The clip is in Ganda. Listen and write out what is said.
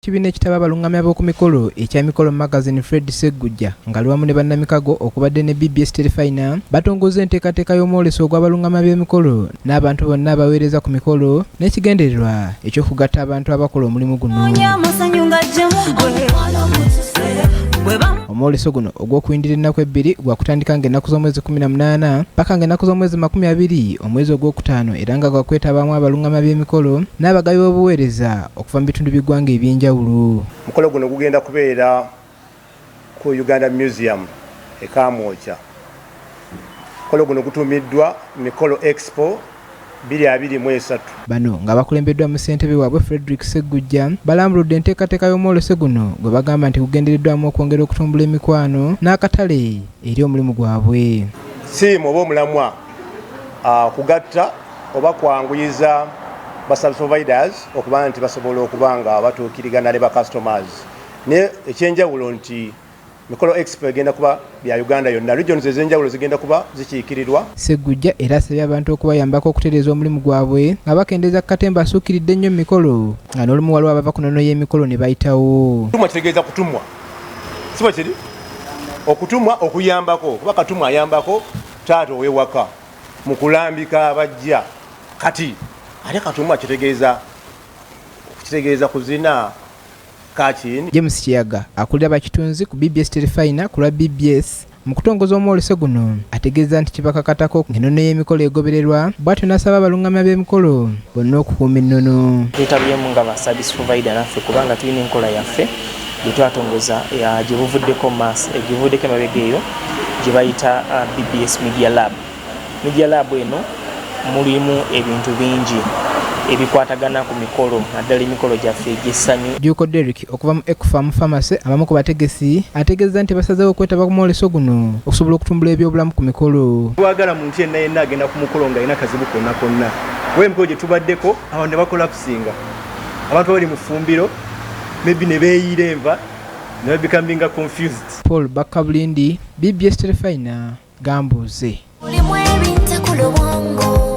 Ekibiina ekitaba abalungamya b'oku mikolo ekya Mikolo Magazine, Fred Sseggujja, ng'ali wamu ne bannamikago okubadde ne BBS Terefayina, batongozza enteekateeka y'omwoleso ogw'abalungamya b'emikolo n'abantu bonna abaweereza ku mikolo n'ekigendererwa eky'okugatta abantu abakola omulimu guno. Omwoleso guno ogw'okuyindira ennaku ebbiri gwakutandika ng'ennaku z'omwezi 18 paka ng'ennaku z'omwezi 20 omwezi ogwokutaano, era nga gwakwetabaamu abalungamya b'emikolo n'abagabi b'obuweereza okuva mu bitundu by'eggwanga eby'enjawulo. Omukolo guno gugenda kubeera ku Uganda Museum e Kamwokya. Omukolo guno gutuumiddwa Mikolo Expo 2023. Bano nga bakulembeddwamu ssentebe waabwe Fredrick Sseggujja balambuludde enteekateeka y'omwoleso guno gwe bagamba nti gugendereddwamu okwongera okutumbula emikwano n'akatale eri omulimu gwabwe. Theme oba omulamwa kugatta oba kwanguyiza ba service providers okuba nti basobola okuba nga batuukirigana ne ba customers, naye ekyenjawulo nti Mikolo Expo egenda kuba bya Uganda yonna, regions ez'enjawulo zigenda kuba zikiikirirwa. Sseggujja era asabye abantu okubayambako okutereeza omulimu gwabwe nga bakendeeza ku katemba asuukiridde ennyo mu mikolo, nga n'olumu waliwo abava ku nnono y'emikolo ne bayitawo. Tumwa kitegeeza kutumwa, si bwe kiri? Okutumwa okuyambako, kuba katumwa ayambako taata ow'ewaka mu kulambika abajja. Kati ate katumwa kitegeeza kuzina kakini. James Kiyaga, akulira bakitunzi ku BBS Terefayina ku lwa BBS, mu kutongoza omwoleso guno ategeeza nti kibakakatako ng'ennono y'emikolo egobererwa, bw'atyo n'asaba abalungamya b'emikolo bonna okukuuma ennono. Twetabyemu nga ba service provider naffe, kubanga tulina enkola yaffe gye twatongoza gye buvuddeko maaso, gye buvuddeko emabega eyo, gye bayita BBS Media Lab. Media Lab eno mulimu ebintu bingi ebikwatagana ku mikolo, naddala emikolo gyaffe egy'essanyu. Juuko Derrick okuva mu Ecofarm Pharmacy, abamu ku bategesi, ategeeza nti basazeewo okwetaba ku mwoleso guno okusobola okutumbula ebyobulamu ku mikolo. Twagala muntu yenna yenna agenda ku mukolo ng'alina kazibu konna konna, kuba emikolo gye tubaddeko abantu ne bacollapsinga, abantu abali mu ffumbiro maybe ne beeyiira enva ne babecominga confused. Paul Bakabulindi, BBS Terefayina, Gambuuze. Mulimu ebintakula obwongo.